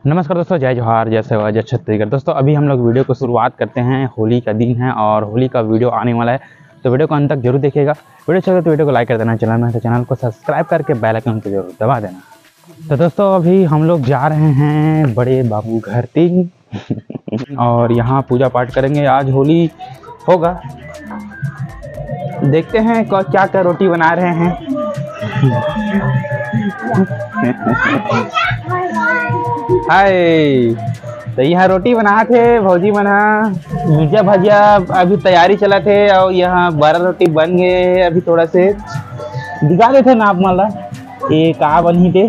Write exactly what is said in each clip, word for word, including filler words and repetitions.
नमस्कार दोस्तों, जय जोहार, जय सेवा, जय छत्तीसगढ़। दोस्तों, अभी हम लोग वीडियो को शुरुआत करते हैं। होली का दिन है और होली का वीडियो आने वाला है, तो वीडियो को अंत तक जरूर देखिएगा। वीडियो अच्छा लगे तो वीडियो को लाइक कर देना, चैनल में तो चैनल को सब्सक्राइब करके बेल आइकन को जरूर दबा देना। तो दोस्तों, अभी हम लोग जा रहे हैं बड़े बाबू घर तीन और यहाँ पूजा पाठ करेंगे। आज होली होगा, देखते हैं क्या क्या रोटी बना रहे हैं। हाय, तो यहाँ रोटी बनात हे भौजी मन ह, भुजिया भजिया अभी तैयारी चलत हे और यहाँ बारह रोटी बन गए हे। अभी थोड़ा से दिखा देते हैं आप मन ला, ये का बनही ते।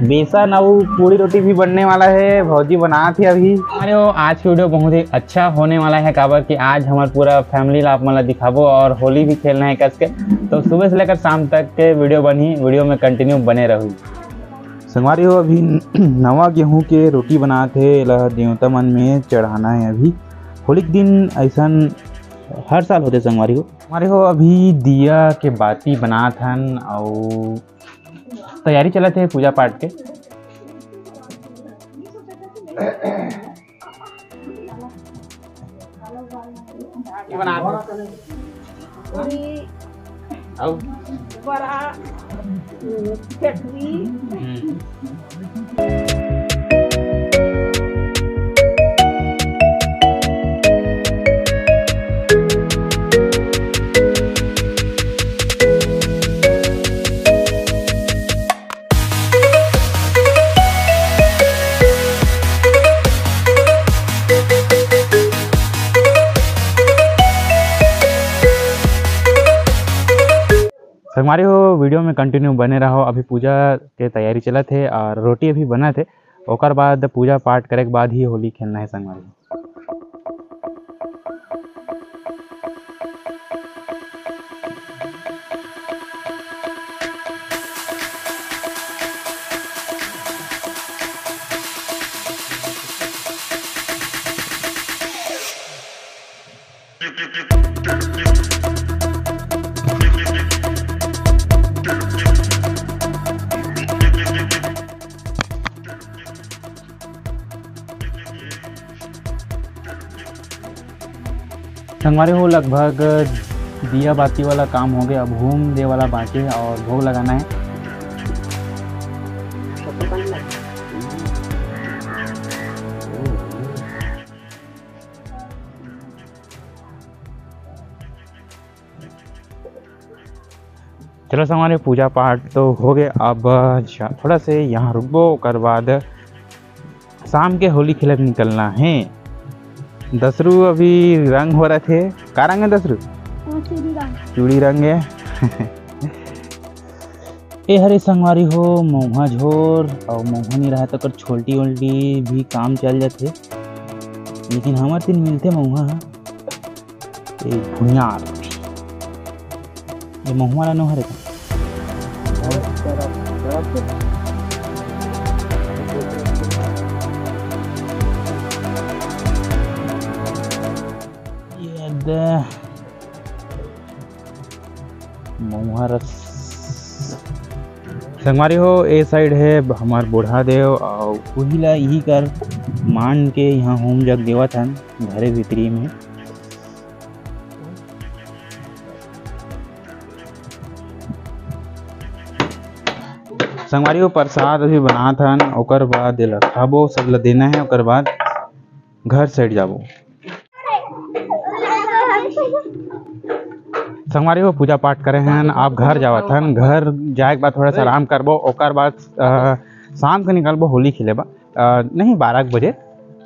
बेसन अउ पूड़ी रोटी भी बनने वाला है, भौजी बनात हे अभी। अरे वो आज की वीडियो बहुत ही अच्छा होने वाला है, काबर कि आज हमार पूरा फैमिली ला आप मन ला दिखाबो और होली भी खेलना है कस के। तो सुबह से लेकर शाम तक के वीडियो बनही, वीडियो में कंटिन्यू बने रहू। संगवारी हो, अभी नवा गेहूं के रोटी बनात हे, एला देवता मन में चढ़ाना है। अभी होली के दिन ऐसन हर साल होथे संगवारी हो। संगवारी हो, अभी दिया के बाती बनात हन अउ तैयारी चलत हे पूजा पाठ के। पूरी, अउ? बड़ा, चटनी। हम्म। संगवारी हो, वीडियो में कंटिन्यू बने रहो। अभी पूजा के तैयारी चलत हे और रोटी अभी बनत हे, ओकर बाद पूजा पाठ करे के बाद ही होली खेलना है संगवारी। संगवारी हो, लगभग दिया बाती वाला काम हो गया, अब होम दे वाला बाकी है और भोग लगाना है। चलो संगवारी, पूजा पाठ तो हो गए, अब जा-, थोड़ा से यहाँ रुकबो, ओकर बाद शाम के होली खेलक निकलना है। दसरू अभी रंग हो रहा थे, का रंग है दसरू? हाँ, चूड़ी रंग। चूड़ी रंग है। ए हरे संगवारी हो, मउहा झोर, और मउहा नहीं रहा तो कर छोल्टी ओल्टी भी काम चल जाथे, लेकिन हमर तीन मिलथे मउहा ह। ए भुइयार। ये महुआ ला नोहर हे का? ये दे महुआ रस। संगवारी हो, ए साइड है हमार बूढ़ा देव, और उही ला इही कर मान के यहाँ होम जग देवत हन घरे भीतरी में। संगवारी हो, प्रसाद अभी बनात हन, ओकर बाद एला खाबो, सब ला देना है, ओकर बाद घर साइड जाबो। संगवारी हो, पूजा पाठ करे हन, आप घर जावत हन, घर जाए के बाद थोड़ा सा आराम करबो, ओकर बाद, अ, शाम के निकलबो होली खेले बर, अ, नहीं, बारह बजे।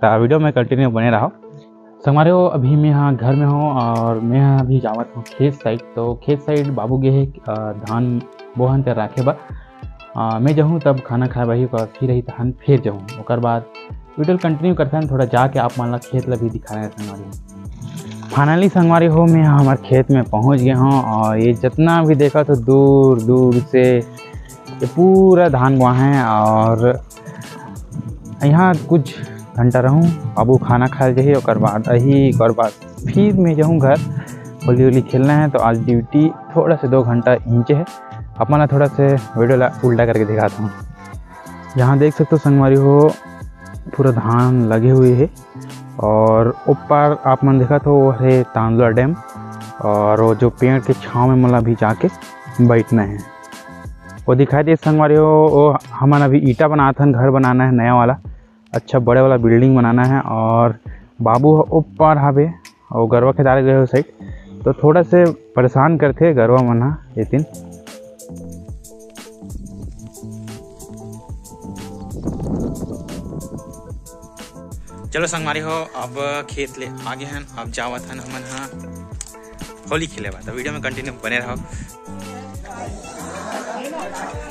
त वीडियो में कंटिन्यू बने रहो। संगवारी हो, अभी मैं हाँ घर में हूँ और मैं हाँ अभी जावत हूँ खेत साइड। तो खेत साइड बाबू गे हे, अ, धान बोहन कर राखे बर। आ, मैं जाहूँ तब खाना खाए बर ही, ओकर फिर ही तहन फिर जाहूँ। ओकर बाद वीडियो ल continue करथन, थोड़ा जाके आप मन ला खेत ला भी दिखाना है संगवारी हो। Finally संगवारी हो, मैं हमर खेत में पहुँच गए हूँ और ये जितना भी देखा तो दूर दूर से ये पूरा धान बोआ है और यहाँ कुछ घंटा रहूँ, बाबू खाना खाए जाही, ओकर बाद अही, ओकर बाद फिर मैं जाहूँ घर। होली होली खेलना है, तो आज ड्यूटी थोड़ा से दो घंटा इंचे है। अपन ला थोड़ा से वीडियो ला उल्टा करके दिखाता हूँ। यहाँ देख सकते हो संगवारी हो, पूरा धान लगे हुए है और ऊपर आप मन देखत हो वो है तांदुला डैम और वो जो पेड़ के छाँव में मोला भी जाके बैठना है। वो दिखाई दे संगवारी हो, वो हमन अभी ईटा बनात हन, घर बनाना है नया वाला, अच्छा बड़े वाला बिल्डिंग बनाना है। और बाबू ह ऊपर हावे और गरवा खेदारे गए हो साइड, तो थोड़ा से परेशान करथे गरवा मन ह एतिन। चलो संगवारी हो, अब खेत ले आगे हन, अब जावत हन हमन ह होली खेले बर। तो वीडियो में कंटिन्यू बने रहो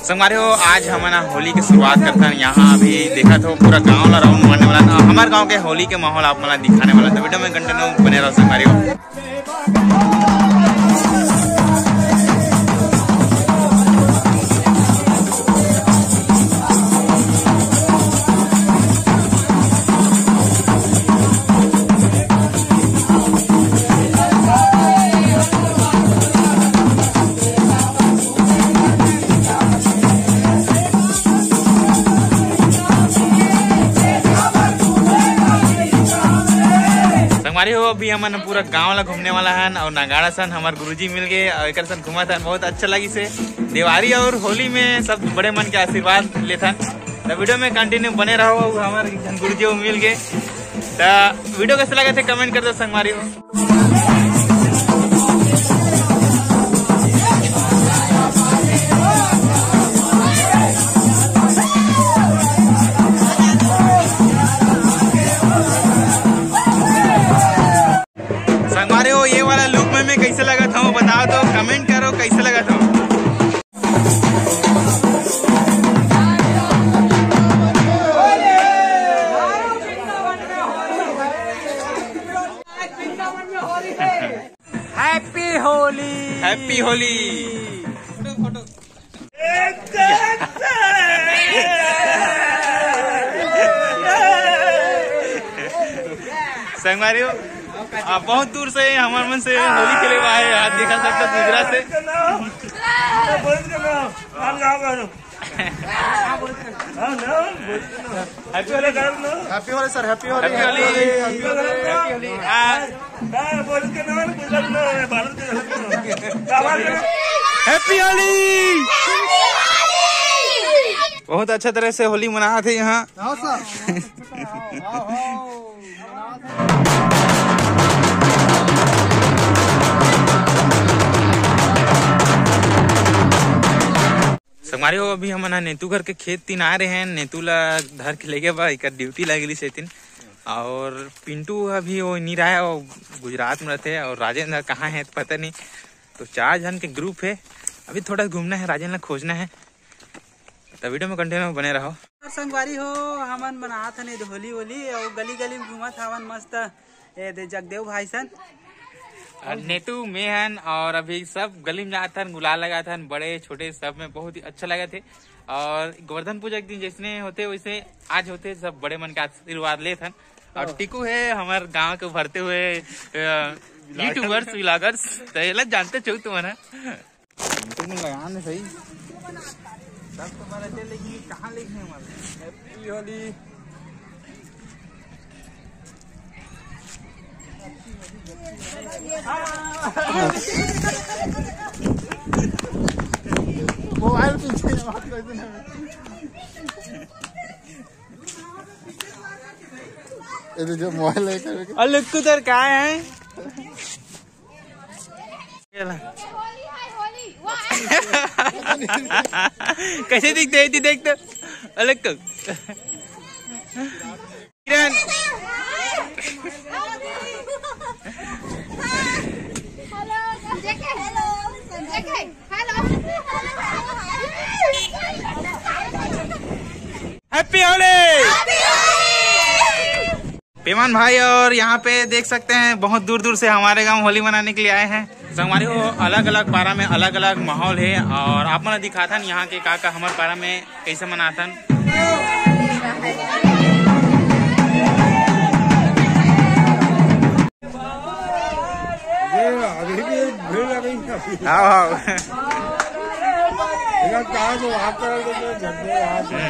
संगवारी हो। आज हमन ह होली के शुरुआत करथन। यहाँ अभी देखत हो पूरा गांव ला राउंड मारने वाला ना, हमर गांव के होली के माहौल आप मन ला दिखाने वाला। तो वीडियो में कंटिन्यू बने रहो संगवारी हो। संगवारी हो, अभी हमन पूरा गांव ला घूमने वाला हन और नगाड़ा सन हमर गुरुजी मिल गए और एकर सन घूमत हन, बहुत अच्छा लगी से। देवारी और होली में सब बड़े मन के आशीर्वाद लेथन। तो वीडियो में कंटिन्यू बने रहो, हमर गुरुजी मिल गए। तो वीडियो कैसे लगे थे कमेंट कर दो संगवारी हो। संगवारी हो, ये वाला लुक में मैं कैसे लगत हूँ बताओ तो, कमेंट करो कैसे लगत हूँ। Happy Holi। Happy Holi। संगवारी हो, आप बहुत दूर से हमर मन से होली खेले बर आए, आप देखा सकते हो गुजरात से। Happy Holi। Happy Holi sir, Happy Holi। Happy Holi। Happy Holi। Happy Holi। हाँ। Happy Holi। बहुत अच्छा तरह से होली मनात हे यहाँ। संगवारी हो, अभी हमन ह नेतू घर के खेत तीन आए रहे हैं। नेतू ला धर के लेगे बा, एकर ड्यूटी लग गई सेतिन। और पिंटू अभी वो नहीं रहा है, वो गुजरात में रहते हैं। और राजेंद्र कहाँ है पता नहीं। तो चार जन के ग्रुप है, अभी थोड़ा घूमना है, राजेंद्र ला खोजना है। तो वीडियो में कंटिन्यू बने रहो। और संगवारी हो, हमन मनात हन होली होली और गली गली में घूमत हवन मस्त। ए दे जगदेव भाई सन। और नेतू में हन और अभी सब गली में जात हन, गुलाल लगात हन, बड़े छोटे सब में बहुत ही अच्छा लगा थे। और गोवर्धन पूजा के दिन जैसने होते वैसे आज होते, सब बड़े मन के आशीर्वाद लेत हन। और हाँ। टीकू है हमारे गांव के भरते हुए, अ, यूट्यूबर्स, व्लॉगर्स, तो ये लोग जानते चौ तुम है ना। तुम लगा नहीं सही। सब तो पता चले कि कहाँ लिखे हमारे। Happy Holi। मोबाइल पीछे बात करते ना। ये तो जो मोबाइल लेकर के। और लुक तो तेरे कहाँ है? कैसे दिखते हैं? देख तो अलग तो। किरण। Hello. Hello. Happy Holi. Peman भाई, और यहाँ पे देख सकते हैं, बहुत दूर दूर से हमारे गांव होली मनाने के लिए आए हैं। संगवारी हो, अलग अलग पारा में अलग अलग माहौल है, और आप मन दिखाथन यहाँ के का का हमर पारा में कैसे मनाथन। ये अभी भी भीड़ लगी है। हाँ, हाँ। इधर कहाँ से वहाँ पर झंडे यहाँ से।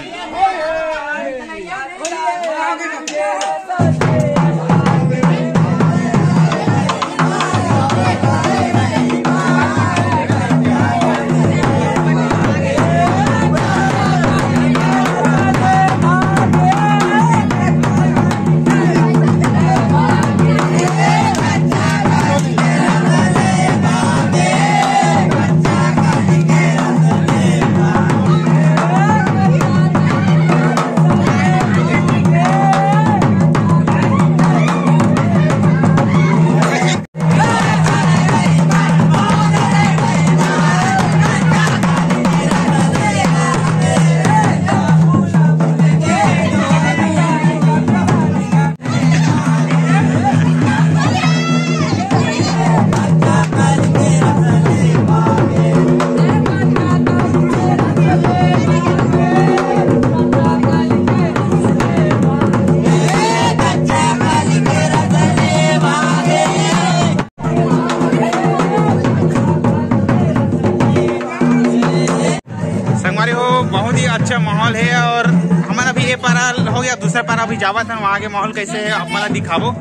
संगवारी हो, बहुत ही अच्छा माहौल है, और हमन अभी ये पारा हो गया, दूसरा पारा अभी जावत हन, वहाँ के माहौल कैसे है आप मन ला दिखाबो।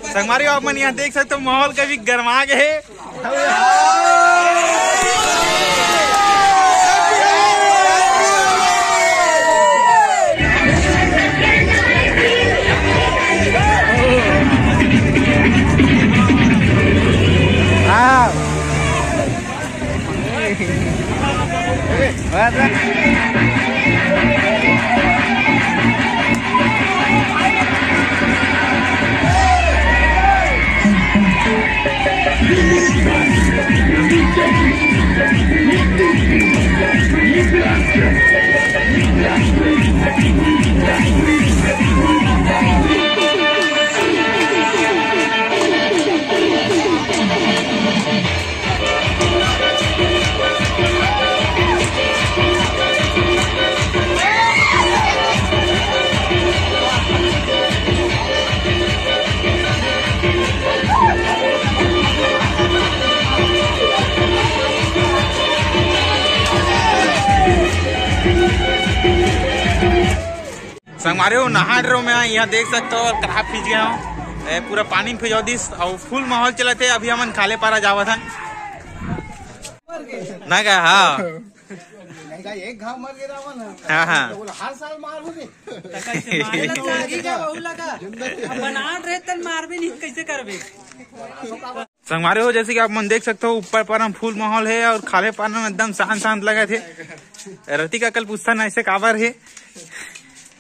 संगवारी हो, आप मन यहाँ देख सकते हो, माहौल कभी गरमा गए। संगवारी हो, नहा डरो मैं यहाँ देख सकते हो, कहाँ फिज गया हूँ। ए, पूरा पानी में फिजो दिस और फुल माहौल चलत हे। अभी हमन खाले पारा जावत हन ना का? हाँ। नहीं का, एक घाव मर गया रावण। हाँ, हाँ। तो बोला, हर साल मार मुझे। तो कैसे मारे ला चाही का बहू लगा? अब बनाट रहे तन मार भी नहीं, कैसे करबे? संगवारी हो, जैसे कि आप मन देख सकते हो, ऊपर पारा में फुल माहौल है और खाले पारा में एकदम शांत शांत लगत हे। रति का कल पूछता ना ऐसे काबर है,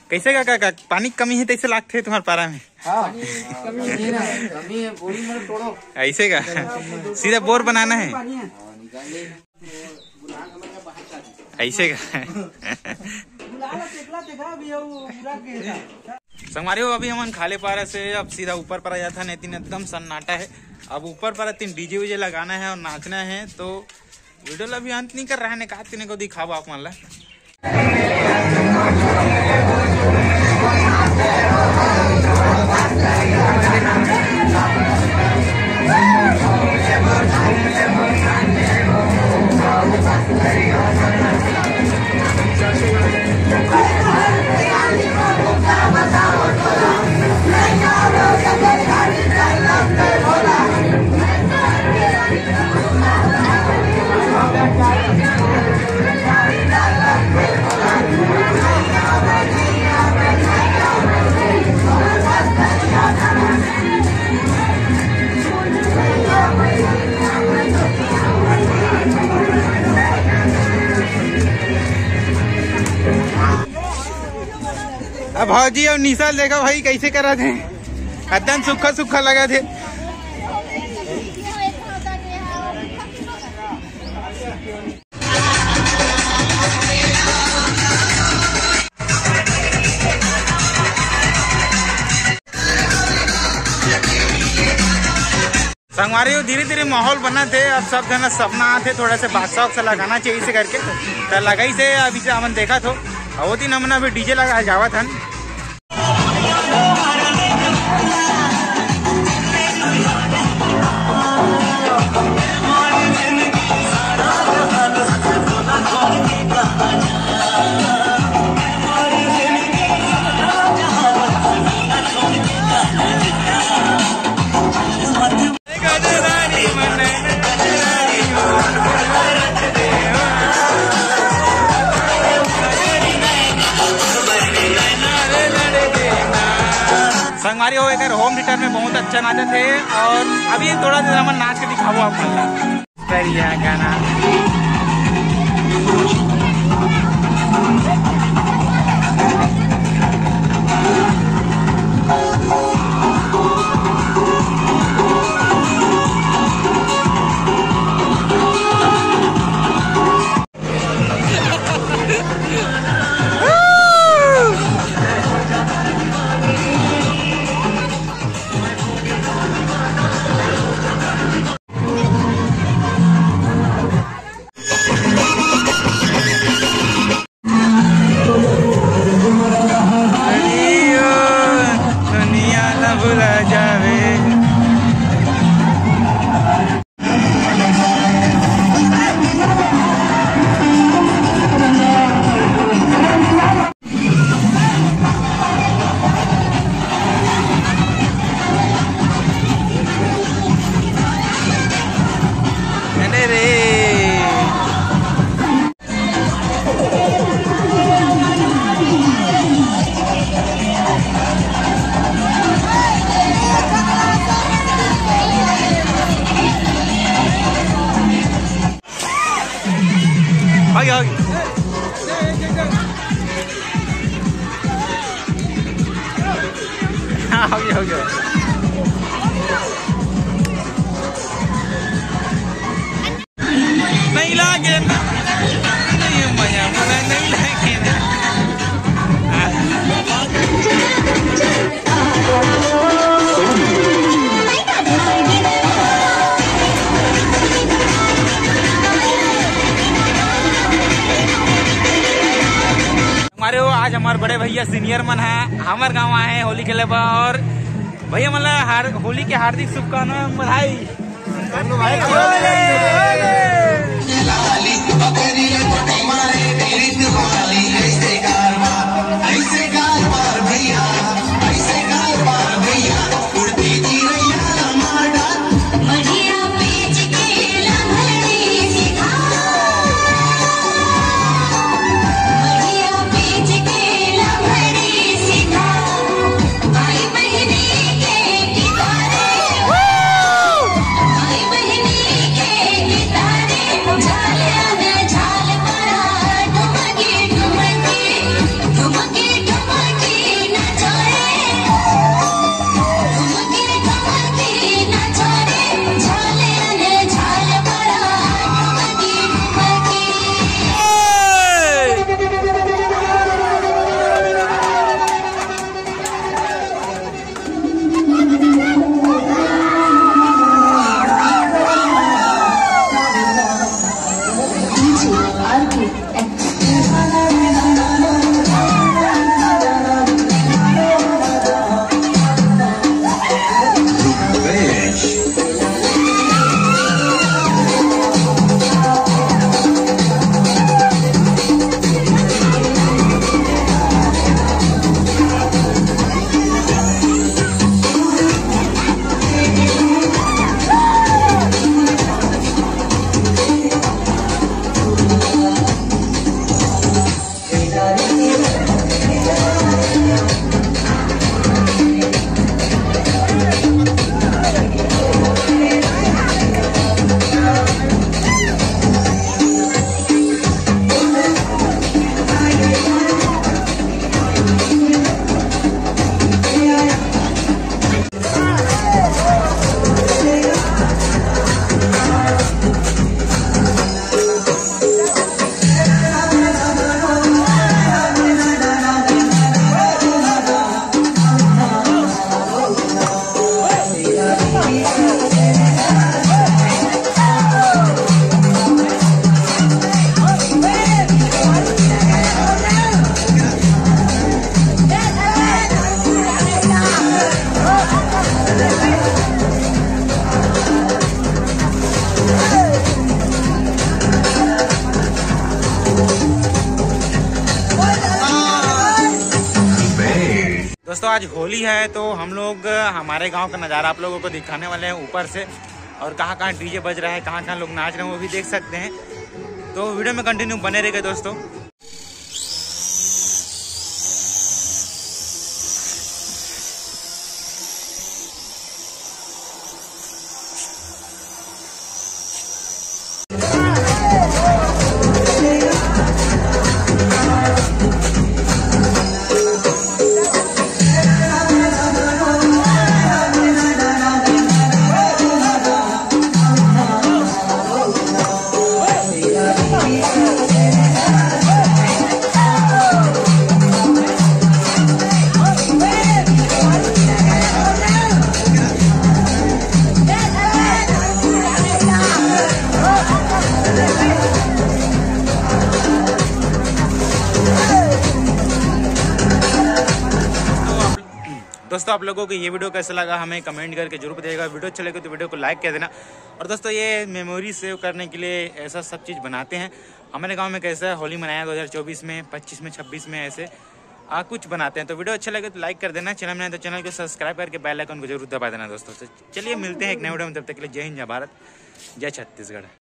कैसे का, का, का पानी के कमी है तैसे लागथे तुम्हारे पारा में? हाँ, कमी है ना, कमी है, बोरी में तोड़ो। ऐसे का सीधा बोर बनाना है। ऐसे का। संगवारी हो, अभी हमन खाले पारा से अब सीधा ऊपर पारा जात हन। एतिन एकदम सन्नाटा है। अब ऊपर पारा तीन डीजे वीजे लगाना है और नाचना है, तो वीडियो ला भी अंत नहीं कर रहा है, का तीन को दिखाओ आप मन ला। अब भौजी अउ निशा ल देखा भाई, कैसे करत हे, एकदम सुक्खा सुक्खा लगत हे। संगवारी हो, धीरे धीरे माहौल बनत हे। अब सब झन सपना आथे, थोड़ा से बादशाह वादशाह लगाना चाहिए से करके, त लगाइस हे। अभी से हमन देखत हो, अउ ओ दिन हमन अभी डीजे लगा जावत हन। संगवारी हो, एकर होम थिएटर में बहुत अच्छा नाचत हे, अउ अभी थोड़ा देर हमन नाच के दिखाबो आप मन ला। बढ़िया गाना। दुनिया ला भुला जावे। अरे रे। आ गया, आ गया। हाँ, हो गया, हो गया। नहीं लागे ना, नहीं मजा, मजा नहीं लागे ना। हमारे वो आज हमारे बड़े भैया सीनियर मन है, हमारे गांव आए हैं होली खेले बर। और भैया, मतलब, हर होली के हार्दिक शुभकामनाएं, बधाई। तो आज होली है, तो हम लोग हमारे गांव का नज़ारा आप लोगों को दिखाने वाले हैं ऊपर से, और कहाँ कहाँ डीजे बज रहा है, कहाँ कहाँ लोग नाच रहे हैं, वो भी देख सकते हैं। तो वीडियो में कंटिन्यू बने रहिएगा दोस्तों। दोस्तों, आप लोगों को ये वीडियो कैसा लगा, हमें कमेंट करके जरूर बताइएगा। वीडियो अच्छा लगे तो वीडियो को लाइक कर देना। और दोस्तों, ये मेमोरी सेव करने के लिए ऐसा सब चीज़ बनाते हैं। हमारे गांव में कैसा है, होली मनाया दो हज़ार चौबीस में, पच्चीस में, छब्बीस में, ऐसे आ, कुछ बनाते हैं। तो वीडियो अच्छा लगे तो लाइक कर देना, चैनल में आए तो चैनल को सब्सक्राइब करके बेल आइकन को जरूर दबा देना दोस्तों। तो चलिए, मिलते हैं एक नए वीडियो में, तब तक के लिए जय हिंद, जय भारत, जय छत्तीसगढ़।